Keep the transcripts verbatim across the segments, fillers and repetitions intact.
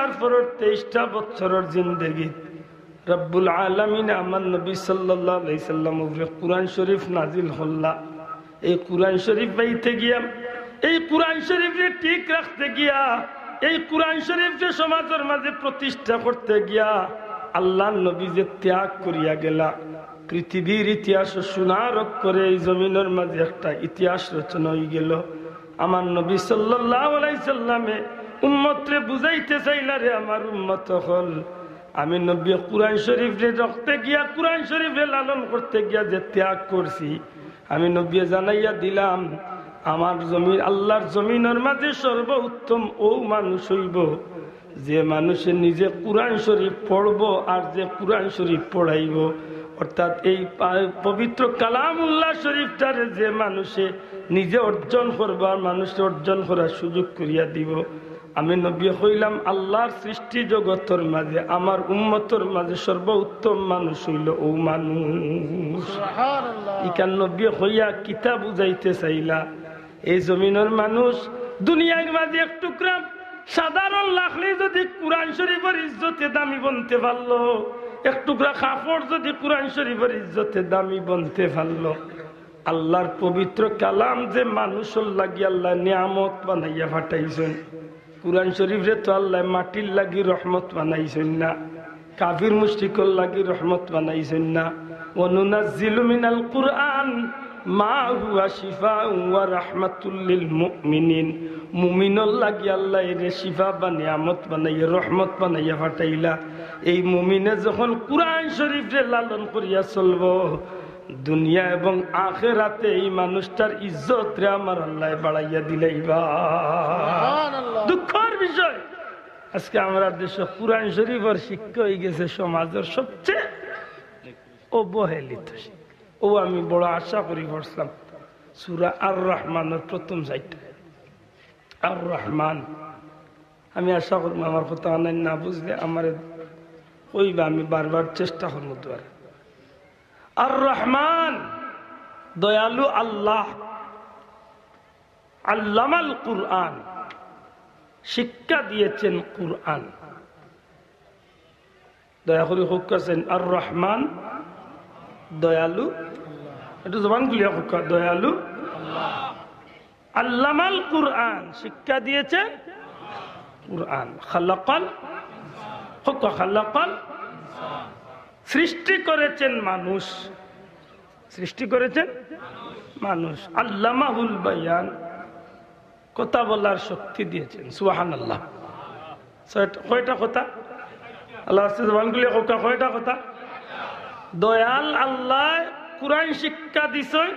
তারপরর তেইশটা বছরর জিন্দেগি রব্বুল আলামিন আমার নবী সাল্লাল্লাহু আলাইহি সাল্লাম উপরে কোরআন শরীফ নাজিল করলা। এই কোরআন শরীফ পাইতে গিয়া, এই কোরআন শরীফরে ঠিক রাখতে গিয়া, এই কোরআন শরীফরে সমাজর মাঝে প্রতিষ্ঠা করতে গিয়া আল্লাহর নবী যে ত্যাগ করিয়া গেলা, পৃথিবীর ইতিহাস সোনার অক্ষরে এই জমিনর মাঝে একটা ইতিহাস রচনা হয়ে গেল। আমার নবী সাল্লাল্লাহু আলাইহি সাল্লামে উম্মতরে বুঝাইতে চাইলা, রে আমার উম্মত অকল, আমি নবী কোরআন শরীফরে রাখতে গিয়া, কোরআন শরীফরে লালন করতে গিয়া যে ত্যাগ করছি, আমি নবী জানাইয়া দিলাম, আমার জমিন, আল্লাহর জমিনর মাঝে সর্বোত্তম ও মানুষ হইব যে মানুষে নিজে কোরআন শরীফ পড়বো আর যে কোরআন শরীফ পড়াইবো, অর্থাৎ এই পা-, পবিত্র কালামুল্লাহ শরীফটারে যে মানুষে নিজে অর্জন করবো আর মানুষে অর্জন করার সুযোগ করিয়া দিব। আমি নবী কইলাম, আল্লাহর সৃষ্টি জগতর মাঝে আমার উম্মতর মাঝে সর্বোত্তম মানুষ হইল ও মানুষ। সুবহানাল্লাহ। ইখান নবী কইয়া কিতা বুঝাইতে চাইলা? এই জমিনর মানুষ দুনিয়ার মাঝে এক টুকরা সাধারণ লাকড়ি যদি কোরআন শরীফর ইজ্জতে দামি বনতে পারলো, এক টুকরা কাপড় যদি কোরআন শরীফর ইজ্জতে দামি বনতে পারলো, আল্লাহর পবিত্র কালাম যে মানুষর লাগি আল্লাহ নিয়ামত বানাইয়া পাঠাইছইন, কোরআন শরীফরে তো আল্লাহ মাটির লাগি রহমত বানাইছইন না, কাফির মুশরিকর লাগি রহমত বানাইছইন না। ওয়া নুনাজ্জিলু মিনাল কুরআন মা হুয়া শিফাউন ওয়া রাহমাতুল লিল মুমিনিন। মুমিনর লাগি আল্লাহ এরে শিফা বা নিয়ামত বানাইয়া, রহমত বানাইয়া পাঠাইলা। এই মুমিনে যখন কোরআন শরীফরে লালন করিয়া চলবো, দুনিয়া এবং আখেরাতে এই মানুষটার ইজ্জতরে আমার আল্লাহ বাড়াইয়া দিলাইবা। সুবহানাল্লাহ। দুঃখর বিষয়, আজকে আমরার দেশো কোরআন শরীফর শিক্ষা হয়ে গেছে সমাজর সবচেয়ে অবহেলিত শিক্ষা। ও আমি বড় আশা করি পড়ছিলাম সূরা আর রহমানর প্রথম চাইরটা। আর রহমান, আমি আশা করমু আমার কথা অনেক না বুঝলে আমারে কইবা, আমি বারবার চেষ্টা করমু দুয়ারে। আর রহমান, দয়ালু আল্লাহ, আল্লামাল কুরআন, শিক্ষা দিয়েছেন কুরআন। দয়া করি কউক্কা চাইন, আর রহমান, দয়ালু। একটু জবান খুলিয়া কউক্কা, দয়ালু। আল্লামাল কুরআন, শিক্ষা দিয়েছেন কুরআন। খালাকাল, কউক্কা খালাকাল, সৃষ্টি করেছেন মানুষ, সৃষ্টি করেছেন মানুষ। আল্লামাহুল বায়ান, কথা বলার শক্তি দিয়েছেন। সুবহানাল্লাহ। ছয়টা, কয়টা কথা? আল্লাহ আস্তে জবান খুলিয়া কউক্কা, কয়টা কথা? দয়াল আল্লাহ কোরআন শিক্ষা দিছইন,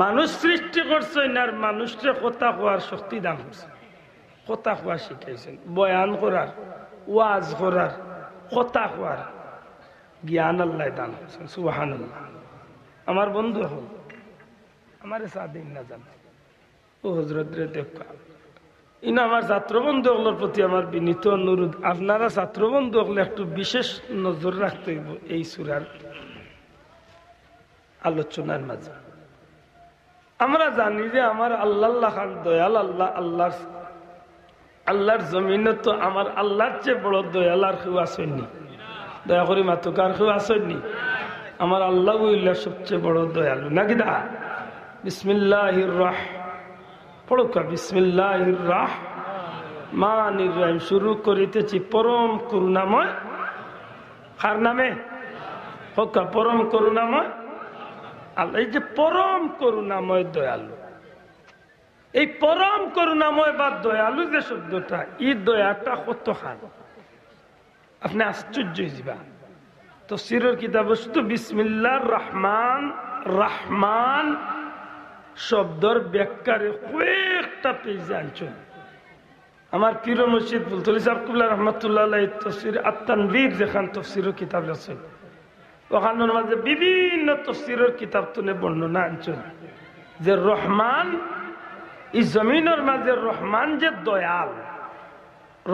মানুষ সৃষ্টি করছইন, আর মানুষরে কথা কওয়ার শক্তি দান করছইন, কথা কওয়া শিখাইছইন, বয়ান করার, ওয়াজ করার, কথা কওয়ার জ্ঞান আল্লাহ দান করছইন। সুবহানাল্লাহ। আমার বন্ধু অকল, আমারে চা দিন না জানো। ও হজরতরে দেখা। ইনো আমার ছাত্র বন্ধু অকলর প্রতি আমার বিনীত অনুরোধ, আপনারা ছাত্র বন্ধু অকলে একটু বিশেষ নজর রাখতে হইব এই সূরার আলোচনার মাঝে। আমরা জানি যে আমার আল্লাহ লাখান দয়াল আল্লাহ, আল্লাহর, আল্লাহর জমিনো তো আমার আল্লাহর চেয়ে বড় দয়াল আর কেউ আছইন নি? দয়া করি মাতুক্কা, আর কেউ আছইন নি? আমার আল্লাহ অইলা সবচেয়ে বড় দয়ালু, নাকি দা? বিসমিল্লাহির রাহ-, পড়ুক্কা, বিসমিল্লাহির রাহমানির রাহিম। শুরু করিতেছি পরম করুণাময়। কার নামে? কউক্কা, পরম করুণাময় আল্লাহ। এই যে পরম করুণাময় দয়ালু, এই পরম করুণাময় বা দয়ালু যে শব্দটা, এই দয়াটা কতখান? আপনে আশ্চর্য হয়ে যাইবা। তফসিরর কিতাবো শুধু বিসমিল্লাহির রহমান, রহমান শব্দর ব্যাখ্যারে কয়েকটা পেজ আনছইন। আমার পীর মুর্শিদ ফুলতলি সাহেব কিবলা রহমতুল্লাহ আলাইহি তফসির আত-তানবীর যেখান তফসিরর কিতাব লেখছইন, ওখানর মাঝে বিভিন্ন তফসিরর কিতাব তুলে বর্ণনা আনছইন যে রহমান, এই জমিনর মাঝে রহমান যে দয়াল,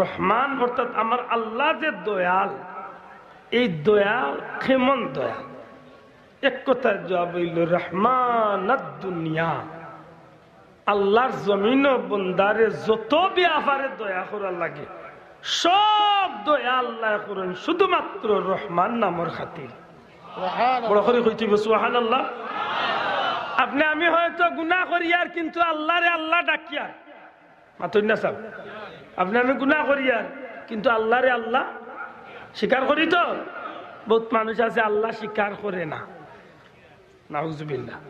রহমান অর্থাৎ আমার আল্লাহ যে দয়াল, এই দয়াল কেমন দয়াল? এক কথায় জবাব অইল রহমানাত দুনিয়া। আল্লাহর জমিনো বন্দারে যত ব্যাপারে দয়া করা লাগে, সব দয়া আল্লায় করইন, শুধুমাত্র রহমান নামর খাতির। বড় করি কইতে অইবো, সুবহানাল্লাহ। আপনে আমি হয়তো গুনা করিয়ার, কিন্তু আল্লারে আল্লাহ ডাকিয়ার। মাতইন না সাব? আপনে আমি গুনা করিয়ার, কিন্তু আল্লারে আল্লাহ স্বীকার করি তো। বউত মানুষ আছে আল্লাহ স্বীকার করে না, নাউজুবিল্লাহ।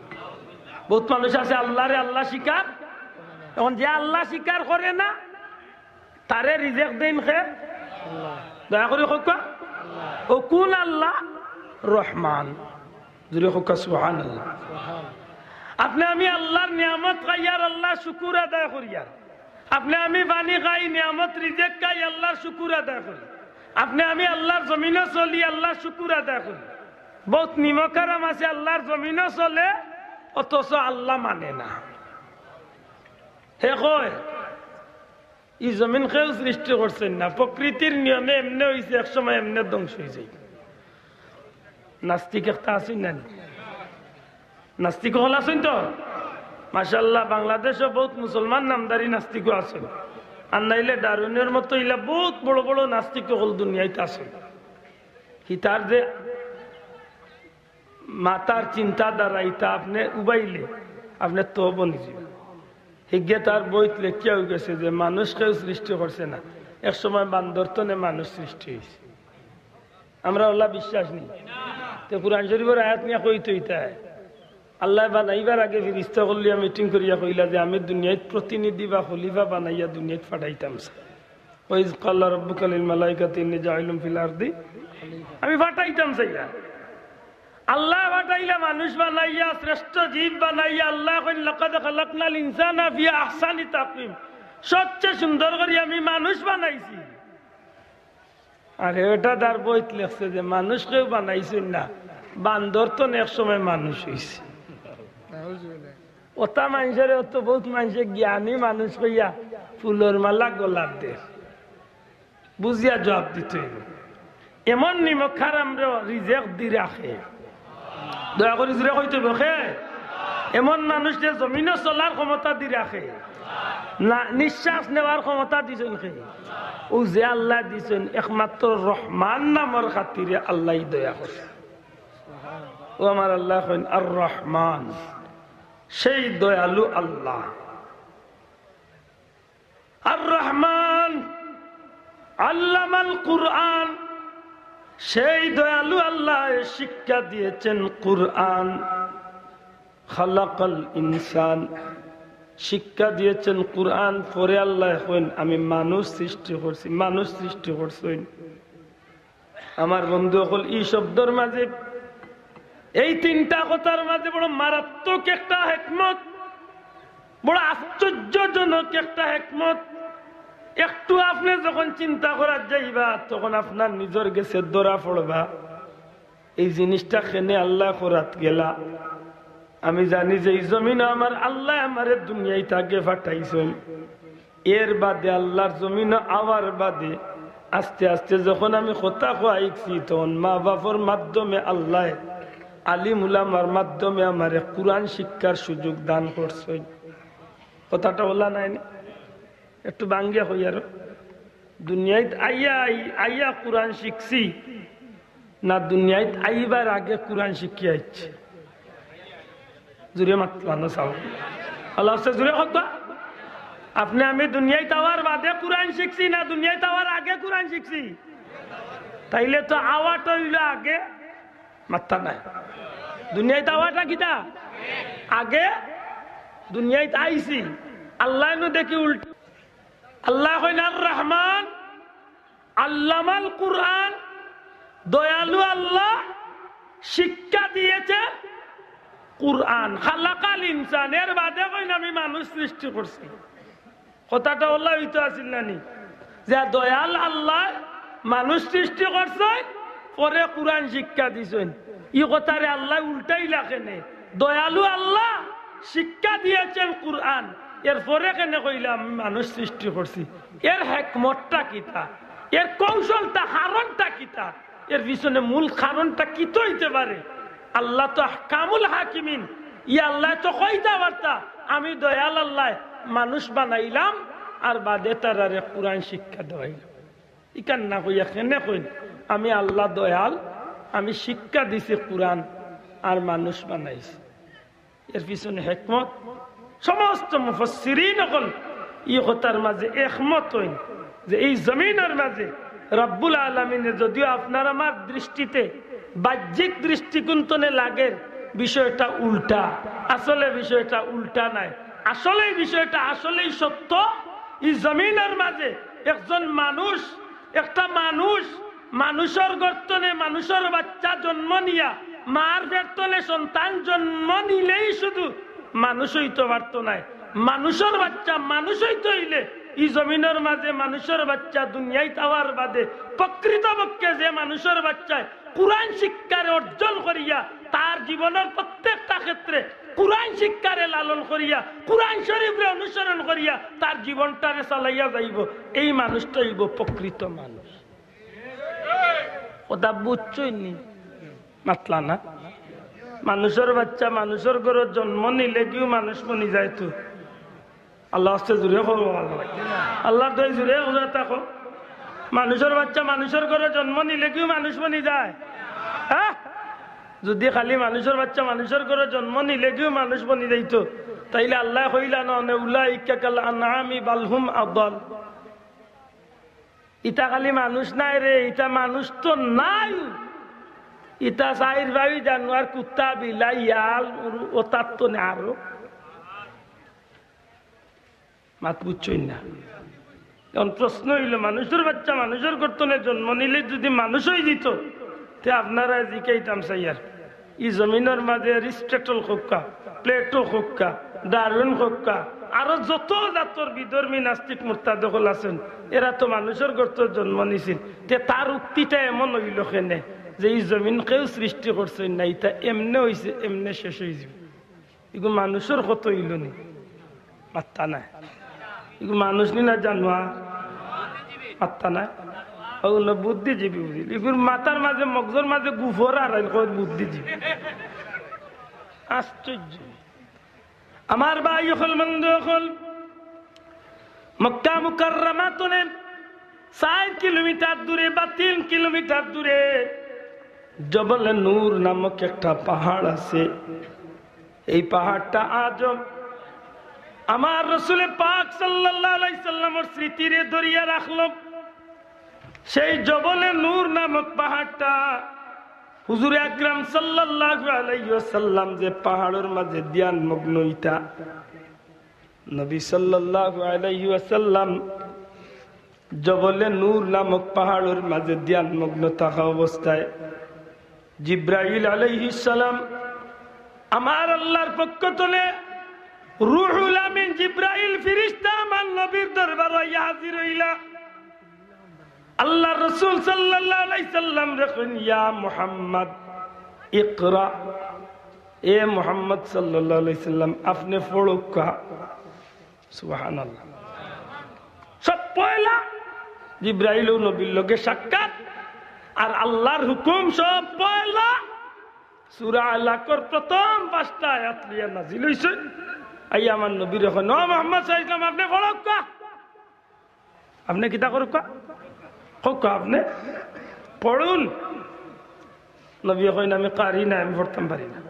বউত মানুষ আছে আল্লারে আল্লাহ স্বীকার। এখন যে আল্লাহ স্বীকার করে না, তারে রিজেক দেইন কে? দয়া করি কউক্কা। ও কুন আল্লাহ? রহমান। জুরে কউক্কা, সুবহানাল্লাহ। আপনে আমি আল্লার নিয়ামত খাইয়ার, আল্লার শুকুর আদায় করিয়ার। আপনে আমি পানি খাই, নিয়ামত রিজেক খাই, আল্লার শুকুর আদায় করি। আপনে আমি আল্লার জমিনো চলি, আল্লার শুকুর আদায় করি। বউত নিমকহারাম আছে আল্লার জমিনো চলে, অথচ আল্লাহ মানে না। হে কয়, ই জমিন কেউ সৃষ্টি করছইন না, প্রকৃতির নিয়মে এমনে অইছে, এক সময় এমনে ধ্বংস অইযায়। নাস্তিক একটা আছইন না নি? নাস্তিক অকল আছইন তো? মাশাআল্লাহ, বাংলাদেশো বউত মুসলমান নামধারী নাস্তিকও আছইন। আর নাইলে ডারউইনর মতো ইলা বউত বড় বড় নাস্তিক অকল দুনিয়াত আছইন। হিতার যে মাথার চিন্তাধারা ইতা আপনে উবাইলে, আপনে তো বনি যাইবা। হিগে তার বইত লেখিয়াও গেছে যে মানুষ কেউ সৃষ্টি করছে না, এক সময় বান্দর তনে মানুষ সৃষ্টি অইছে। আমরা অলা বিশ্বাস নি। তে কুরআন শরীফর আয়াত নিয়া কইতো ইতায়। আল্লায় বানাইবার আগে ফিরিস্তা অকল লইয়া মিটিং করিয়া কইলা যে আমি দুনিয়াত প্রতিনিধি বা খলিফা বানাইয়া দুনিয়াত পাঠাইতাম চাই। ওয়াইজ ক্বালা রাব্বুকা লিল মালাইকাতি ইন্নী জাইলুন ফিল আরদি, আমি পাঠাইতাম চাইয়া। আল্লায় পাঠাইলা মানুষ বানাইয়া, শ্রেষ্ঠ জীব বানাইয়া। আল্লায় কইন, "লাকাদ খালাকনাল ইনসানা ফি আহসানি তাকওয়িম।" সবচেয়ে সুন্দর করি আমি মানুষ বানাইছি। আর এটা তার বইত লেখছে যে মানুষ কেউ বানাইছইন না, বান্দর তনে এক সময় মানুষ অইছে। অতা মানষরে অত বউত মানষে জ্ঞানী মানুষ কইয়া ফুলর মালা গলাত দের। বুঝিয়া জুয়াব দিতে অইবো। এমন নিমকহারামরে রিজেক দি রাখে। দয়া করি জুরে কইতে অইবো, কে? এমন মানুষরে জমিনো চলার ক্ষমতা দি রাখে, না নিঃশ্বাস নেওয়ার ক্ষমতা দিছইন কে? অউ যে আল্লায় দিছইন, একমাত্র রহমান নামর খাতিরে আল্লায় দয়া করছে। ও আমার আল্লায় কইন আর রহমান, সেই দয়ালু আল্লাহ। আর রহমান আল্লামাল কুরআন, সেই দয়ালু আল্লায় শিক্ষা দিয়েছেন কুরআন। খালাকাল ইনসান, শিক্ষা দিয়েছেন কুরআন। পরে আল্লায় কইন, "আমি মানুষ সৃষ্টি করছি।" মানুষ সৃষ্টি করছইন। আমার বন্ধু অকল, ই শব্দর মাঝে, এই তিনটা কথার মাঝে বড় মারাত্মক একটা হেকমত, বড় আশ্চর্যজনক একটা হেকমত। একটু আপনে যখন চিন্তা করাত যাইবা, তখন আপনার নিজর গেছে ধরা পড়বা। এই জিনিসটা কেনে আল্লায় করাত গেলা। আমি জানি যে ই জমিনো আমার আল্লায় আমারে দুনিয়াত আগে পাঠাইছইন। এর বাদে আল্লার জমিনো আওয়ার বাদে আস্তে আস্তে যখন আমি কথা কওয়া শিখছি, তখন মা বাপর মাধ্যমে আল্লায়, আলিম উলামার মাধ্যমে আমারে কুরআন শিক্ষার সুযোগ দান করছইন। কথাটা অলা নায় নি? একটু ভাঙ্গিয়া কই আরো। দুনিয়াত আইয়া, আই-, আইয়া কুরআন শিখছি, না দুনিয়াত আইবার আগে কুরআন শিখিয়া আইছি? জুরে মাতলা না সাব। আল্লাহ আস্তে জুরে কউক্কা। আপনে আমি দুনিয়াত আওয়ার বাদে কুরআন শিখছি, না দুনিয়াত আওয়ার আগে কুরআন শিখছি? তাইলে তো আওয়াটা অইলো আগে, মাতরা নায়। দুনিয়াত আওয়াটা কিতা? আগে দুনিয়াত আইছি। আল্লায় নু দেখি উল্টা। আল্লায় কইন আর রহমান, আল্লামাল কুরআন, দয়ালু আল্লাহ শিক্ষা দিয়েছেন কুরআন। খালাকাল ইনসান, এর বাদে কইন আমি মানুষ সৃষ্টি করছি। কথাটা অলা অইতো আছিল না নি? যে দয়াল আল্লায় মানুষ সৃষ্টি করছইন, পরে কুরআন শিক্ষা দিছইন। ই কথারে আল্লায় উল্টাইলা কেনে? দয়ালু আল্লাহ শিক্ষা দিয়েছেন কুরআন, এর পরে কেনে কইলা আমি মানুষ সৃষ্টি করছি? এর হেকমতটা কিতা? এর কৌশলটা, কারণটা কিতা? এর পিছনে মূল কারণটা কিতা অইতে পারে? আল্লাহ তো আহকামুল হাকিমিন, ই আল্লায় তো কইতা পারতা, আমি দয়াল আল্লায় মানুষ বানাইলাম, আর বাদে তারারে কুরআন শিক্ষা দেওয়াইলাম। ইখান না কইয়া কেনে কইন, "আমি আল্লাহ দয়াল, আমি শিক্ষা দিছি কোরআন, আর মানুষ বানাইছি।" এর পিছনে হেকমত, সমস্ত মুফাসসিরিন অকল ই কথার মাঝে একমত অইন যে এই জমিনর মাঝে রব্বুল আলামিনে যদিও আপনার আমার দৃষ্টিতে, বাহ্যিক দৃষ্টিকোণ তনে লাগের বিষয়টা উল্টা, আসলে বিষয়টা উল্টা নায়। আসলে এই বিষয়টা আসলেই সত্য। এই জমিনর মাঝে একজন মানুষ, একটা মানুষ, মানুষর গর্ত তনে মানুষর বাচ্চা জন্ম নিয়া, মার পেট তনে সন্তান জন্ম নিলেই শুধু মানুষ অইতো পারতো নায়। মানুষর বাচ্চা মানুষ অইতে অইলে ই জমিনর মাঝে মানুষর বাচ্চা দুনিয়াইত আওয়ার বাদে প্রকৃতপক্ষে যে মানুষর বাচ্চায় কোরআন শিক্ষারে অর্জন করিয়া তার জীবনর প্রত্যেকটা ক্ষেত্রে কোরআন শিক্ষারে লালন করিয়া, কোরআন শরীফরে অনুসরণ করিয়া তার জীবনটারে চালাইয়া যাইবো, এই মানুষটা অইবো প্রকৃত মানুষ। কথা বুঝছইন নি? মাতলা না। মানুষর বাচ্চা মানুষর ঘরো জন্ম নিলেগিউ মানুষ বনি যাইতো। আল্লার ওয়াস্তে জুরে কও, আল্লাহ। আল্লার দোয়াই জুরে কও, থাকো। মানুষর বাচ্চা মানুষর ঘরো জন্ম নিলেগিউ মানুষ বনি যায়। হ্যাঁ? যুদি খালি মানুষর বাচ্চা মানুষর ঘরো জন্ম নিলেগিউ মানুষ বনি যাইতো, তাইলে আল্লায় কইলা না, "উলাইকা কাল আনআমি বাল হুম আদাল।" ইতা খালি মানুষ নায় রে, ইতা মানুষ তো নায়। ইতা চাইর পাই জানোয়ার, কুত্তা, বিলাই, ইয়াল, উরু, অতার তনে আরো। মাত বুঝছইন না? এখন প্রশ্ন অইলো, মানুষর বাচ্চা মানুষর গর্ত তনে জন্ম নিলে যুদি মানুষ অইযিতো, তে আপনারারে জিকাইতাম চাইয়ার, ই জমিনর মাঝে অ্যারিস্টটল কউক্কা, প্লেটো কউক্কা, ডারউইন কউক্কা, আরো যত জাতর বিধর্মী নাস্তিক মুরতাদ অকল আছইন, এরা তো মানুষর গর্তো জন্ম নিছিল। তে তার উক্তিটা এমন অইলো কেনে যে ই জমিন কেউ সৃষ্টি করছইন না, ইতা এমনে অইছে, এমনে শেষ অইযিবো। ইগু মানুষর কত অইলো নি? মাত্তা নাই। ইগু মানুষ নি না জানোয়ার? মাত্তা নাই। অউ না বুদ্ধিজীবী বুঝিল। ইগুর মাথার মাঝে, মগজর মাঝে গুফর আর আইল কয় বুদ্ধিজীবী। আশ্চর্য। আমার ভাই অকল, বন্ধু অকল, মক্কা মুকাররমা তনে চাইর কিলোমিটার দূরে বা তিন কিলোমিটার দূরে জবলে নূর নামক একটা পাহাড় আছে। এই পাহাড়টা আজও আমার রসুলে পাক সাল্লাল্লাহু আলাইহি সাল্লামর স্মৃতিরে ধরিয়া রাখলো। সেই জবলে নূর নামক পাহাড়টা হুজুরে আকরাম সাল্লাল্লাহু আলাইহি ওয়াসাল্লাম যে পাহাড়র মাঝে ধ্যানমগ্ন ইতা, নবী সাল্লাল্লাহু আলাইহি ওয়াসাল্লাম জবলে নূর নামক পাহাড়র মাঝে ধ্যানমগ্ন থাকা অবস্থায় জিব্রাইল আলাইহিস সালাম আমার আল্লাহর পক্ষ তনে রুহুল আমিন জিব্রাইল ফিরিস্তা আমার নবীর দরবারো আইয়া হাজির অইলা। আল্লাহর রসুল সাল্লাল্লাহু আলাইহি সাল্লামরে কইন, "ইয়া মুহাম্মদ, ইকরা।" এ মুহাম্মদ সাল্লাল্লাহু আলাইহি সাল্লাম, আপনে পড়উক্কা। সুবহানাল্লাহ। সব পয়লা জিব্রাইল অউ নবীর লগে সাক্ষাৎ, আর আল্লাহর হুকুম সব পয়লা সূরা আলাকর প্রথম পাঁচটা আয়াত লইয়া নাজিল অইছে। আইয়া আমার নবীরে কইন, "ও মুহাম্মদ সাল্লাল্লাহু আলাইহি সাল্লাম, আপনে পড়উক্কা।" আপনে কিতা করউক্কা? কউক্কা আপনে পড়ুন। নবীয়ে কইন, "আমি কারি না, আমি পড়তাম পারি না।"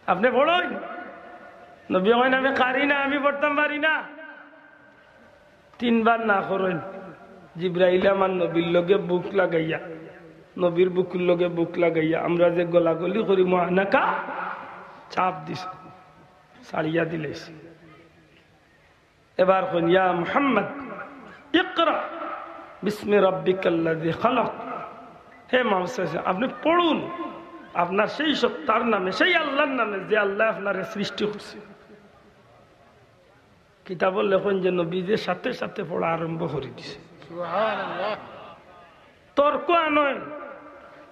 আপনে পড়ইন। নবীয়ে কইন, "আমি কারি না, আমি পড়তাম পারি না।" তিনবার না করইন। জিব্রাইলে আমার নবীর লগে বুক লাগাইয়া, নবীর বুকুর লগে বুক লাগাইয়া, আমরা যে গলাগলি করি, মুআনাকা চাপ দিছে, ছাড়িয়া দিলাইছে। এবার কইন, "ইয়া মুহাম্মদ, ইকরা বিসমি রাব্বিকাল্লাযী খালাক।" হে মুহাম্মদ সাল্লাল্লাহু আলাইহি ওয়াসাল্লাম, আপনে পড়ুন আপনার সেই সত্তার নামে, সেই আল্লাহর নামে, যে আল্লায় আপনারে সৃষ্টি করছে। কিতাবো লেখইন যে নবীয়ে সাথে সাথে পড়া আরম্ভ করি দিছে। সুবহানাল্লাহ। তর্ক আনইন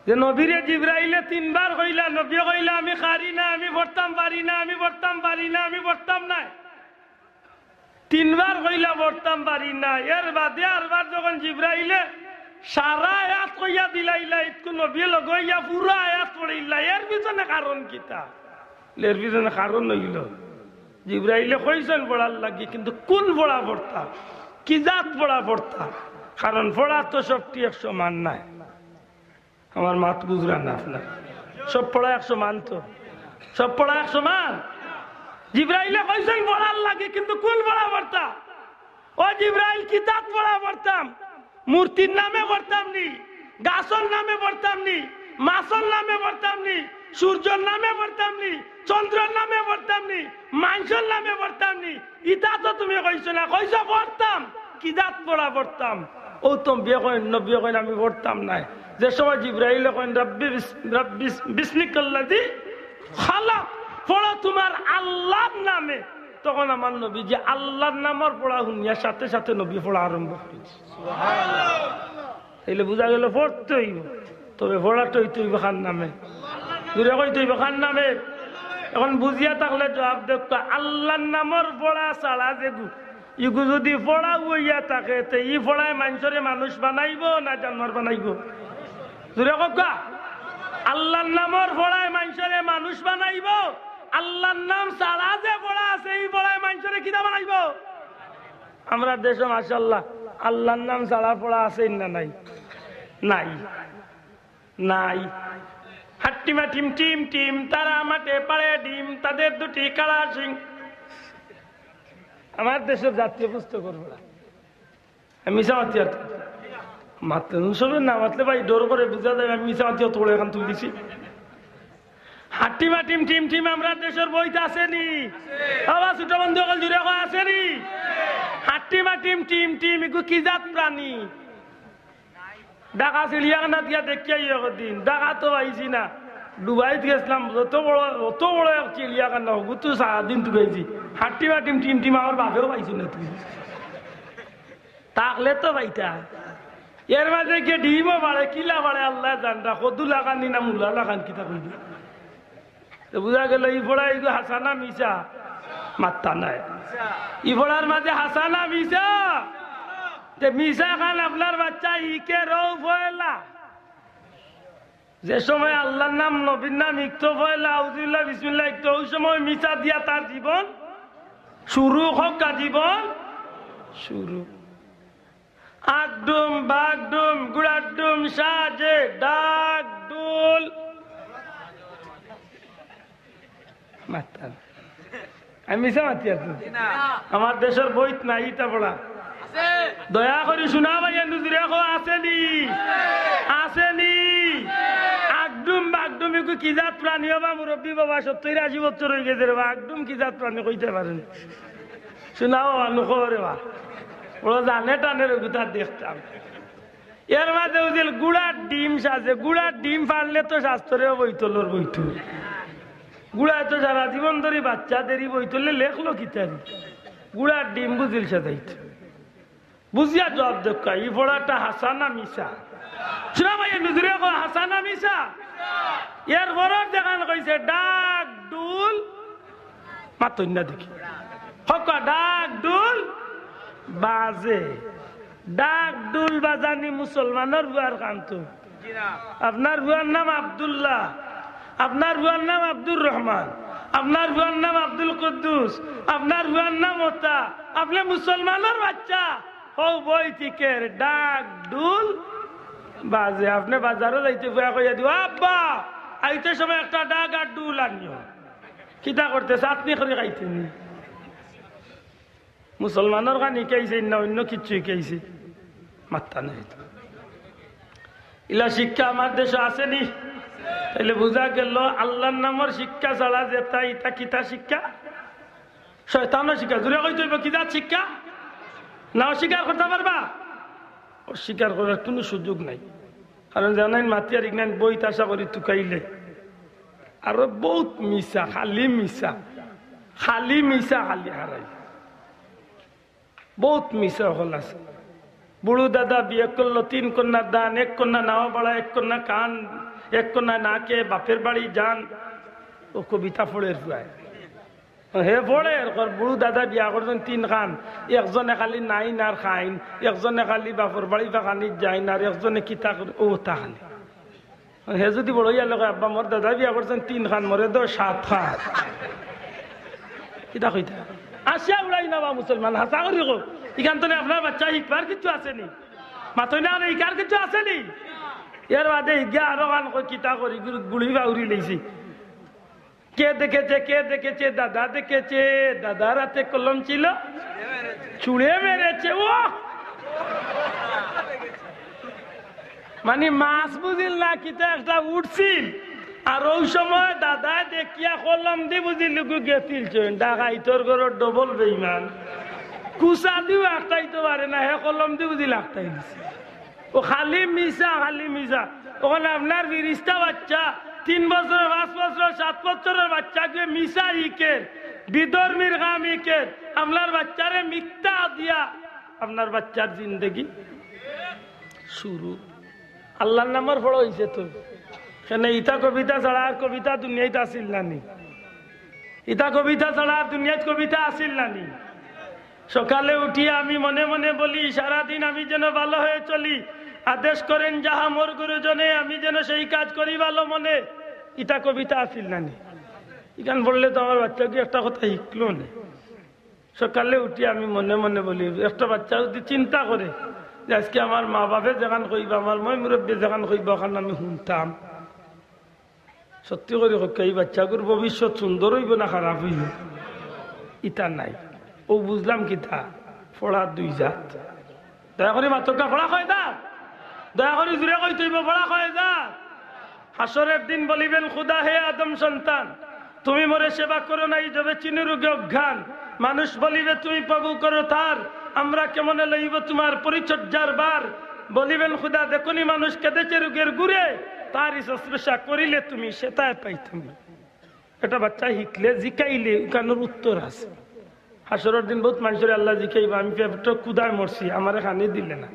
যে নবীরে জিব্রাইলে তিনবার কইলা, নবীয়ে কইলা, "আমি কারি না, আমি পড়তাম পারি না, আমি পড়তাম পারি না, আমি পড়তাম নায়।" তিনবার কইলা, "পড়তাম পারি না।" এর বাদে আরবার যখন জিব্রাইলে সারা আয়াত কইয়া দিলাইলা, ইতকু নবীয়ে লগে অইয়া পুরা আয়াত পড়িলা, এর পিছনে কারণ কিতা? এর পিছনে কারণ অইলো, জিব্রাইলে কইছইন পড়ার লাগি, কিন্তু কুন পড়া পড়তা, কি জাত পড়া পড়তা, কারণ পড়া তো সবটি এক সমান নায়। আমার মাত বুঝরা না আপনার? সব পড়া এক সমান তো? সব পড়া এক সমান? জিব্রাইলে কইছইন পড়ার লাগি, কিন্তু কুন পড়া পড়তা? ও জিব্রাইল, কিতাত পড়া পড়তাম? মূর্তির নামে পড়তাম নি, গাছর নামে পড়তাম নি, মাছর নামে পড়তাম নি, সূর্যর নামে পড়তাম নি, চন্দ্রর নামে পড়তাম নি, মানষর নামে পড়তাম নি। ইতা তো তুমি কইছো না, কইছো পড়তাম। কিজাত পড়া পড়তাম? ও তো নবীয়ে কইন, নবীয়ে কইন, আমি পড়তাম নায়। যে সময় জিব্রাইলে কইন, "রাব্বি বিস-, রাব্বি বিস-, বিসমিকাল্লাযী খালাক, পড়ো তুমার আল্লার নামে।" তখন আমার নবীজি আল্লার নামর পড়া হুনিয়া সাথে সাথে নবী পড়া আরম্ভ করি দিছে। তাইলে বুঝা গেল পড়তে অইবো, তবে পড়াটা অইতে অইবো কার নামে? জুরে কইতে অইবো কার নামে? এখন বুঝিয়া থাকলে জুয়াব দেউক্কা, আল্লার নামর পড়া ছাড়া যেগু, ইগু যুদি পড়া অইয়া থাকে, তে ই পড়ায় মানষরে মানুষ বানাইবো না জানোয়ার বানাইবো? জুরে কউক্কা, আল্লার নামর পড়ায় মানষরে মানুষ বানাইবো, আল্লার নাম ছাড়া যে পড়া আছে, ই পড়ায় মানষরে কিতা বানাইবো? আমরার দেশো মাশাআল্লাহ আল্লার নাম ছাড়া পড়া আছে না নাই? নাই, নাই। হাট্টিমা টিম টিম টিম, তারা মাঠে পাড়ে ডিম, তাদের দুটি কালা শিং। আমার দেশর জাতীয় পুস্তকর পড়া। আমি মিছা মাতি আর মাততে সবে না মাতলে ভাই ডর করে বুঝা যায় আমি মিছা মাতি অত বড় এখন তুলি দিছি। হাট্টিমা টিম টিম টিম, আমরার দেশর বইত আছে নি? বাবা, ছোট বন্ধু অকল জুরে কও, আছে নি? হাট্টিমা টিম টিম টিম, ইগু কিজাত প্রাণী? ঢাকা চিড়িয়াখানাত গিয়া দেখিয়া আই একদিন, ঢাকা তো পাইছি না, ডুবাইত গেছলাম, অত বড়, অত বড় এক চিড়িয়াখানা, অগুত তো সারাদিন তুকাইছি। হাট্টিমা টিম টিম টিম, আমার বাপেও পাইছি না তুই। থাকলে তো পাইতা। এর মাঝে গিয়া ডিমও বাড়ে, কিলা বাড়ে আল্লায় জানরা, কদু লাখান নি না মুলা লাখান কিতা কইবি। তে বুঝা গেল ই পড়া ইগু হাছা না মিছা? মাত্তা নাই। ই পড়ার মাঝে হাছা না মিছা? তে মিছা খান আপনার বাচ্চা ইকে রও পয়লা। যে সময় আল্লার নাম, নবীর নাম ইকতো পয়লা, আউযুবিল্লাহ, বিসমিল্লাহ ইকতো, ওই সময় মিছা দিয়া তার জীবন শুরু, হক্কা জীবন শুরু। আগডুম, বাগডুম, গুড়াডুম, সাজে, ডাক, ডুল। মাত্তা না। আমি মিছা মাতি আর তো। আমার দেশর বইত নাই ইতা পড়া। দয়া করি হুনা ভাই, এন্দু জুরে কও, আছে নি? আছে নি? আগডুম বাগডুম ইগু কিজাত প্রাণী বা মুরব্বি বাবা, সত্তইর আশি বছর অই গেছে রে বা, আগডুম কিজাত প্রাণী কইতা পারইন? হুনাও, আনু খবরে বা। বড় জানে টানে রঘুতা দেখতাম। এর মাঝে উজিল গুড়ার ডিম সাজে, গুড়ার ডিম পারলে তো শাস্ত্রে বইতলর বইতল। গুড়ায় তো সারা জীবন ধরি বাচ্চাদেরই বইতলে লেখলো কিতারি। গুড়ার ডিম বুঝিল সাজাইত। বুঝিয়া জুয়াব দেউক্কা, ই পড়াটা হাছা না মিছা? হুনা ভাই, এন্দু জুরে কও, হাছা না মিছা? এর পরর যেখান কইছে ডাক, ডুল, মাতইন না দেখি। হক্কা ডাক, ডুল, বাজে। ডাক, ডুল বাজানি মুসলমানর পুয়ার কাম তো। আপনার পুয়ার নাম আব্দুল্লাহ, আপনার পুয়ার নাম আব্দুর রহমান, আপনার পুয়ার নাম আব্দুল কুদ্দুস, আপনার পুয়ার নাম ওতা। আপনে মুসলমানর বাচ্চা, হউ বইত ইকের ডাক, ডুল বাজে। আপনে বাজারো যাইতে পুয়ায় কইয়া দিবো, "আব্বা, আইতে সময় একটা ডাক আর ডুল আনিও।" কিতা করতে? চাটনি করি খাইতে নি? মুসলমানর খান হিকাইছে না অইন্য কিচ্ছু হিকাইছে? মাত্তা নাই তো। ইলা শিক্ষা আমার দেশো আছে নি? তাইলে বুঝা গেল আল্লার নামর শিক্ষা ছাড়া যেতা, ইতা কিতা শিক্ষা? শয়তানর শিক্ষা। জুরে কইতে অইবো, কিজাত শিক্ষা? না অস্বীকার করতা পারবা? অস্বীকার করার কুনু সুযোগ নাই। কারণ যেনাইন মাতিয়ার ইগনাইন বইত আশা করি তুকাইলে। আরো বউত মিছা, খালি মিছা, খালি মিছা, খালি হারাই। বউত মিছা অকল আছে। বুড়ু দাদা বিয়া করলো, তিন কন্যার দান, এক কন্যা নাওয়া বাড়া, এক কন্যা কান, এক কন্যা নাকে, বাপের বাড়ি যান। ও কবিতা পড়ের পুয়ায়। হে পড়ের, কর বুড়ু দাদা বিয়া করছইন তিন খান, একজনে খালি নাইন আর খাইন, একজনে খালি বাপর বাড়ি বা খানি যাইন, আর একজনে কিতা করে, ও তা খালি। হে যুদি বড় অইয়া কয়, "আব্বা, মোর দাদা বিয়া করছইন তিন খান, মোরে দেও সাত খান।" কিতা কইতা? আসিয়া উড়াই না বা মুসলমান, হাছা করি কও। ইখান তনে আপনার বাচ্চা হিকবার কিচ্ছু আছে নি? মাতইন না, ইকার কিছু আছে নি? এর বাদে ইগিয়া আরো গান কই কিতা করি, গুড়ি বাউরি লইছি। কে দেখেছে, কে দেখেছে, দাদা দেখেছে, দাদার হাতে কলম ছিল, ছুঁড়ে মেরেছে। ও মানে মাছ বুঝিল না, কিতা একটা উঠছিল। আর ওই সময় দাদায় দেখিয়া কলম দি বুঝিল গু গেছিল চইন। ডাকাইতর ঘরর ডবল বেইমান। কুচা দিও আটকাইতো পারে না, হে কলম দি বুঝিল আটকাই দিছে। ও খালি মিছা, খালি মিছা। অখন আপনার ফিরিস্তা বাচ্চা, তিন বছর, পাঁচ বছর, সাত বছরর বাচ্চাগুয়ে মিছা হিকের, বিধর্মীর কাম হিকের, আপনার বাচ্চারে মিথ্যা দিয়া আপনার বাচ্চার জিন্দেগি শুরু। আল্লার নামর পড়া অইছে তো। কেনে ইতা কবিতা ছাড়া আর কবিতা দুনিয়াত আছিল না নি? ইতা কবিতা ছাড়া আর দুনিয়াত কবিতা আছিল না নি? সকালে উঠিয়া আমি মনে মনে বলি, সারাদিন আমি যেন ভালো হয়ে চলি। আদেশ করেন যাহা মোর গুরুজনে, আমি যেন সেই কাজ করি ভালো মনে। ইতা কবিতা আছিল না নি? ইখান পড়লে তো আমার বাচ্চাগুয়ে একটা কথা হিকলো না। সকালে উঠি আমি মনে মনে বলি, একটা বাচ্চা যদি চিন্তা করে যে আজকে আমার মা বাপে যেখান কইবা, আমার ময় মুরব্বী যেখান কইবা, ওখান আমি শুনতাম। সত্যি করি কউক্কা, এই বাচ্চাগুর ভবিষ্যৎ সুন্দর অইবো না খারাপ অইবো? ইতা নাই। ও বুঝলাম কিতা, পড়া দুই জাত। দয়া করি মাতউক্কা, পড়া কয় জাত? দয়া করি জুরে কইতে অইবো, পড়া কয় জাত? হাশরের দিন বলিবেন, "খুদা হে আদম সন্তান, তুমি মোরে সেবা করো নাই, যবে চিনি রোগে অজ্ঞান।" মানুষ বলিবে, "তুমি প্রভু করো তার, আমরা কেমনে লইব তোমার পরিচর্যার ভার?" বলিবেন, "খুদা, দেখনি মানুষ কেঁদেছে রোগের ঘোরে, তারই শুশ্রূষা করিলে তুমি সেতায় পাই তুমি।" একটা বাচ্চা হিকলে, জিকাইলে, ওখানোর উত্তর আছে। হাশরর দিন বউত মানষরে আল্লায় জিকাইবা, "আমি পেটো ক্ষুধায় মরছি, আমারে খানি দিলে না।"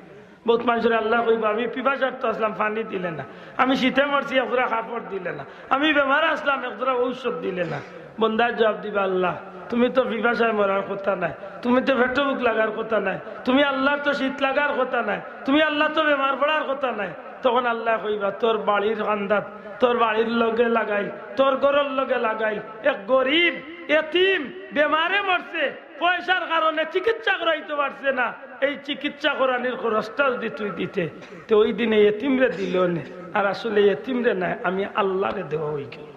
বউত মানষরে আল্লায় কইবা, "আমি পিপাসার্ত আছলাম, পানি দিলে না। আমি শীতে মরছি, এক জোড়া কাপড় দিলে না। আমি বেমার আছলাম, এক জোড়া ঔষধ দিলে না।" বন্দায় জুয়াব দিবা, "আল্লাহ, তুমি তো পিপাসায় মরার কথা নায়, তুমি তো পেটো ভুক লাগার কথা নায়, তুমি আল্লার তো শীত লাগার কথা নায়, তুমি আল্লার তো বেমার পড়ার কথা নায়।" তখন আল্লায় কইবা, "তোর বাড়ির কান্দাত, তোর বাড়ির লগে লাগাইল, তোর ঘরর লগে লাগাইল, এক গরিব, এতিম, বেমারে মরছে, পয়সার কারণে চিকিৎসা করাইতো পারছে না, এই চিকিৎসা করানির খরচটা যদি তুই দিতে, তে ওই দিনে এতিমরে দিলো নে, আর আসলে এতিমরে নায়, আমি আল্লারে দেওয়া অইগেলো।"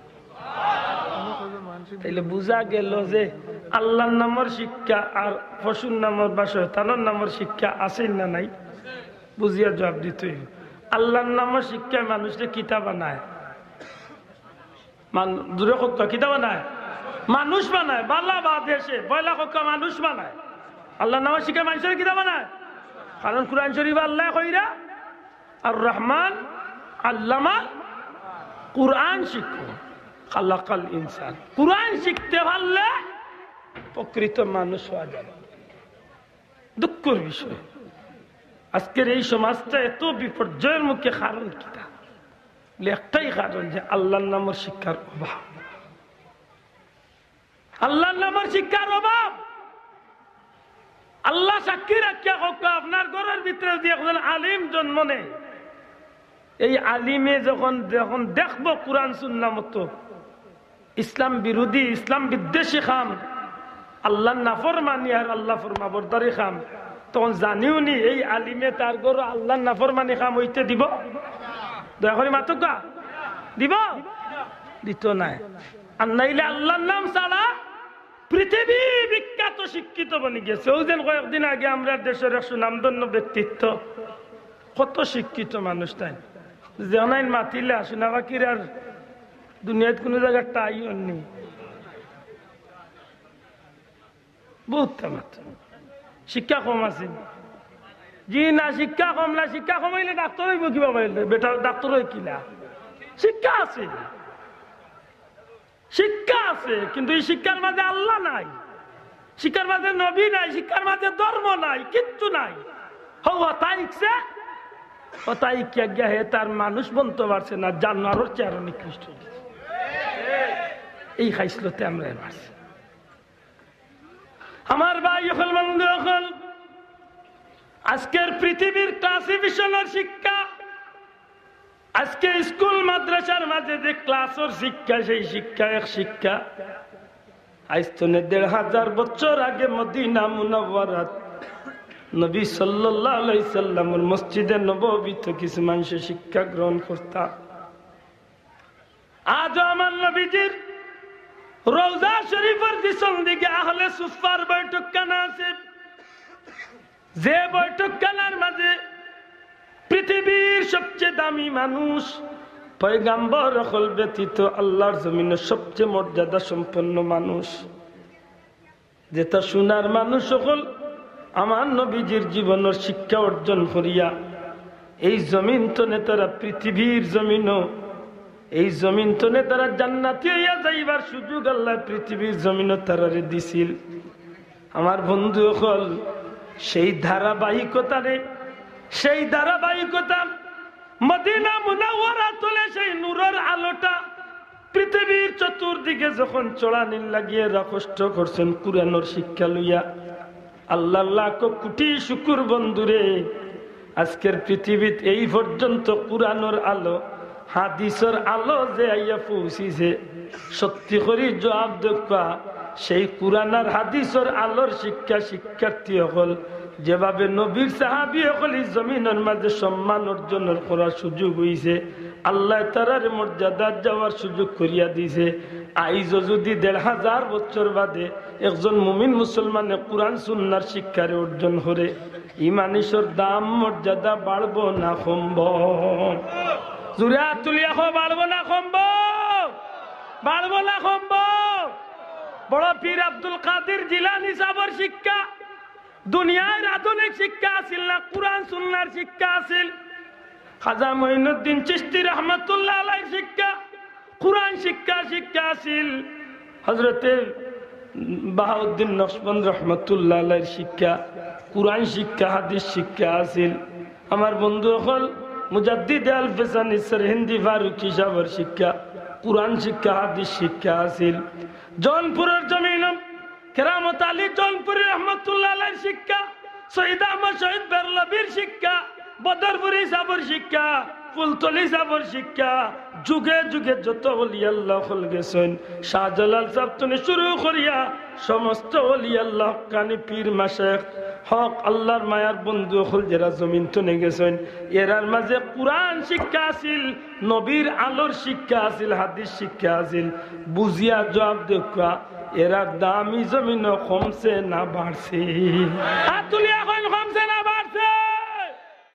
তাইলে বুঝা গেলো যে আল্লার নামর শিক্ষা আর পশুর নামর বা শয়তানর নামর শিক্ষা আছে না নাই? বুঝিয়া জুয়াব দিতে অইবো। আল্লার নামর শিক্ষায় মানুষরে কিতা বানায়? মান-, জুরে কউক্কা, কিতা বানায়? মানুষ বানায়। বালা বাদ এসে, পয়লা কউক্কা মানুষ বানায়। আল্লার নামর শিক্ষায় মানুষরে কিতা বানায়? কারণ কুরআন শরীফো আল্লায় কইরা, "আর রহমান আল্লামা কুরআন শিখো, খালাকাল ইনসান।" কুরআন শিখতে পারলে প্রকৃত মানুষ অওয়া যাবে। দুঃখর বিষয়, আজকের এই সমাজটা এত বিপর্যয়ের মুখে, কারণ কিতা? বলে, একটাই কারণ যে আল্লার নামর শিক্ষার অভাব। আল্লার নামর শিক্ষার অভাব। আল্লা সাক্ষী রাখিয়া কউক্কা, আপনার ঘরর ভিতরে যদি একজন আলিম জন্ম নেয়, এই আলিমে যখন, যখন দেখবো কুরআন সুন্নাহ মতো ইসলাম বিরোধী, ইসলাম বিদ্বেষী কাম, আল্লার নাফরমানি আর আল্লা ফরমাবরদারি কাম, তখন জানিও নি এই আলিমে তার ঘরো আল্লার নাফরমানি কাম অইতে দিবো? দয়া করি মাতউক্কা, দিবো? দিতো নায়। আর নাইলে আল্লার নাম ছাড়া পৃথিবী বিখ্যাত শিক্ষিত বনি গেছে। অউ যেন কয়েকদিন আগে আমরার দেশর এক সুনামধন্য ব্যক্তিত্ব, কত শিক্ষিত মানুষ তাইন, যেনাইন মাতিলা সোনা পাখির আর দুনিয়াত কুনু জাগাত ঠাই অর নি। বউত মাত। শিক্ষা কম আছে। জি না, শিক্ষা কম না, শিক্ষা কম অইলে ডাক্তর অইবো কিবা অইলে? বেটা ডাক্তর অয় কিলা? শিক্ষা আছে। শিক্ষা আছে, কিন্তু এই শিক্ষার মাঝে আল্লা নাই, শিক্ষার মাঝে নবী নাই, শিক্ষার মাঝে ধর্ম নাই, কিচ্ছু নাই। হউ হতা হিকছে, হতা হিকিয়া গিয়া হে তার মানুষ বনতো পারছে না, জানোয়ারর চেয়ে আরো নিকৃষ্ট অই গেছে। এই খাইছলতে আমরারে মারছে। আমার ভাই অকল, বন্ধু অকল, আজকের পৃথিবীর ক্লাসিফিকেশনর শিক্ষা, আজকে স্কুল মাদ্রাসার মাঝে যে ক্লাসর শিক্ষা, সেই শিক্ষা এক শিক্ষা। আইজ তনে দেড় হাজার বছর আগে মদিনা মুনাওয়ারাত নবী সাল্লাল্লাহু আলাইহি সাল্লামর মসজিদে নববীত কিছু মানুষে শিক্ষা গ্রহণ করতা। আজও আমার নবীজির রওজা শরীফর পিছন দিকে আহলে সুফার বৈঠকখানা আছে, যে বৈঠকখানার মাঝে পৃথিবীর সবচেয়ে দামি মানুষ, পয়গাম্বর অকল ব্যতীত আল্লাহর জমিনে সবচেয়ে মর্যাদা সম্পন্ন মানুষ, যেটা সোনার মানুষ অকল আমার নবীজির জীবনের শিক্ষা অর্জন করিয়া এই জমিন তনে তারা পৃথিবীর জমিনও, এই জমিন তনে তারা জান্নাতি হইয়া যাইবার সুযোগ আল্লাহ পৃথিবীর জমিনও তারারে দিছিল। আমার বন্ধু অকল, সেই ধারাবাহিকতারে, সেই ধারাবাহিকতা মদিনা মুনাওয়ারা তলে সেই নূরের আলোটা পৃথিবীর চতুর্দিকে যখন ছড়ানির লাগিয়ে এরা কষ্ট করছেন কোরআনর শিক্ষা লইয়া, আল্লাহর লাখ কোটি শুকুর বন্ধুরে, আজকের পৃথিবীত এই পর্যন্ত কোরআনর আলো, হাদিসর আলো যে আইয়া পৌঁছিছে, সত্যি করি জবাব দেউক্কা, সেই কোরআন আর হাদিসর আলোর শিক্ষা শিক্ষার্থী অকল, যেভাবে নবীর সাহাবী অকল এই জমিনর মাঝে সম্মান অর্জনর করার সুযোগ হইছে, আল্লাহ তারারে মর্যাদাত যাওয়ার সুযোগ করিয়া দিছে। আইজও যদি দেড় হাজার বছর বাদে একজন মুমিন মুসলমানে কোরআন সুন্নার শিক্ষারে অর্জন করে, ই মানুষর দাম মর্যাদা বাড়বো না কমবো? জুরে হাত তুলিয়া কও, বাড়বো না কমবো? বাড়বো না কমবো? বড় পীর আব্দুল কাদির জিলানী সাহেবর শিক্ষা দুনিয়ার আধুনিক শিক্ষা আছিল না, কোরআন সুন্নার শিক্ষা আছিল। খাজা মঈনুদ্দিন চিশতি রহমতুল্লাহ আলাইহির শিক্ষা কোরআন শিক্ষা, শিক্ষা আছিল। হযরতে বাহাউদ্দিন নকশবন্দ রহমতুল্লাহ আলাইহির শিক্ষা কোরআন শিক্ষা, হাদিস শিক্ষা আছিল। আমার বন্ধু অকল মুজাদ্দিদে আলফে সানি সরহিন্দি ফারুকী সাহেবর শিক্ষা কোরআন শিক্ষা, হাদিস শিক্ষা আছিল। জৌনপুরর জমিন কেরামত আলী জৌনপুরী রহমতুল্লাহ আলাইহির শিক্ষা, শহীদ আহমদ শহীদ বেরলভীর শিক্ষা, বদরপুরী সাহেবর শিক্ষা, ফুলতলি সাহেবর শিক্ষা, যুগে যুগে যত ওলি আল্লাহ অকল গেছইন, শাহজালাল সাহেব তনে শুরু করিয়া সমস্ত ওলি আল্লাহ, হক্কানি পীর মাশায়েখ, হক আল্লাহর মায়ার বন্ধু অকল যেরা জমিন তনে গেছইন, এরার মাঝে কোরআন শিক্ষা আছিল, নবীর আলোর শিক্ষা আছিল, হাদিস শিক্ষা আছিল। বুঝিয়া জবাব দেউক্কা, এরার দাম ই জমিনও কমছে না বাড়ছে? হাত তুলি